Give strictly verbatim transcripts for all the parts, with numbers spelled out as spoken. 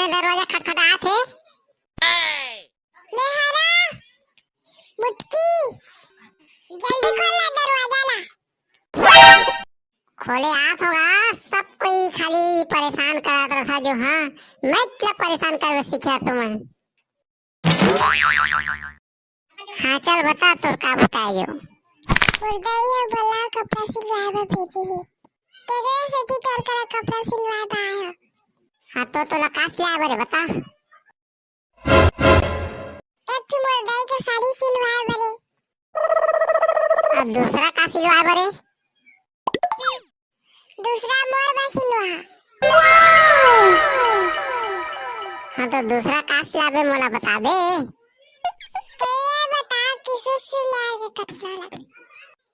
दरवाजा खटखटात हे। मेहरा, मुटकी, जल्दी खोल ना दरवाजा ला। खोले आत होगा, सब कोई खाली परेशान करत रहा जो, हाँ, मैं क्या परेशान करवे सीखे तुमन। हाँ, चल बता, तोर का बताए जो। मोर दाई ह मोला कपड़ा सिलवाए बर भेजे हे, तेकरे सेती तोर करा कपड़ा सिलवाए बर आए हो। हाँ, तो तोला का सिलवाए बर हे, बता। एक ठो मोर दाई के साड़ी सिलवाए बर हे। अउ दूसरा का सिलवाए बर हे? दूसरा मोर बर सिलवा। हाँ, तो दूसरा का सिलाबे, मोला बताबे? तो ये बता कि सूट सिलाए के कतना लगही?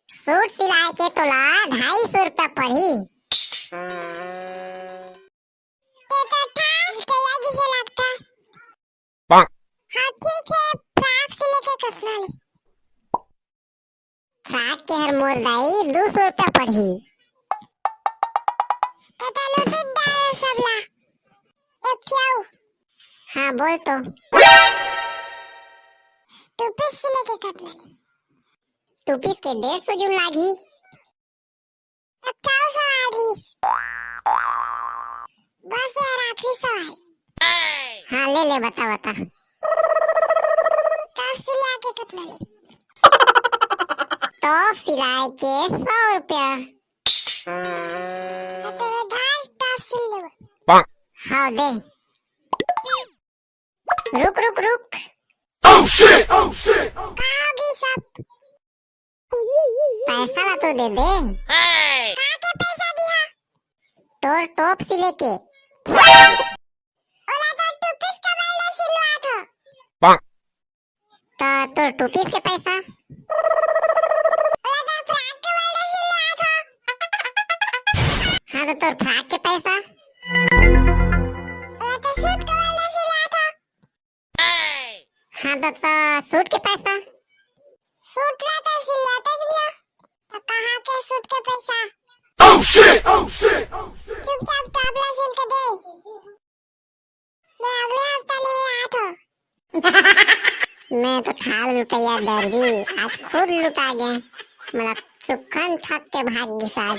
सूट सिलाए के तोला ढाई सौ रुपया पड़ही। ते तो ठाक के या जिसे लगता। हाँ, ठीक है, फ्रॉक सिले के कतना ले? फ्रॉक के हर मोर दाई दू सौ रुपया पड़ही। त तनु टिक डाले सबला। एक ठियाऊ। हाँ, बोल तो। टू पीस सिले के कतना ले? टू पीस के डेढ़ सौ जून लागही। अब का सवाल रहिस? बस यार, आखिरी सवाल। हाँ, ले ले, बता, बता। टॉप सिलाए के कतना लेबे? टॉप सिलाए के सौ रुपया। तो तेरे धार टॉप सिल देबो। हाँ, दे। रुक, रुक, रुक। Oh shit! Oh shit! का होगी सब? पैसा ला तो दे दे। का के पैसा दिया? तोर टॉप सिले के। ओला तो टू पीस के वाला सिलवा दो। त तोर टू पीस के पैसा? ओला तो फ्रॉक के वाला सिलवा दो। हाँ, तो तोर फ्रॉक के पैसा? ओला तो सूट के वाला सिलवा दो। हाँ, तो, तो सूट के पैसा? सूट ला तो सिलाते च नहीं हो, तो कहाँ के सूट के पैसा? Oh shit! Oh shit! चुपचाप टॉप ला सिल के दे, मैं अगले हफ्ता ले आत हो। मैं तो ठाड़ लुटैया दर्जी, आज खुद लुटा गए, मतलब सुखन ठग के भाग गिस आज।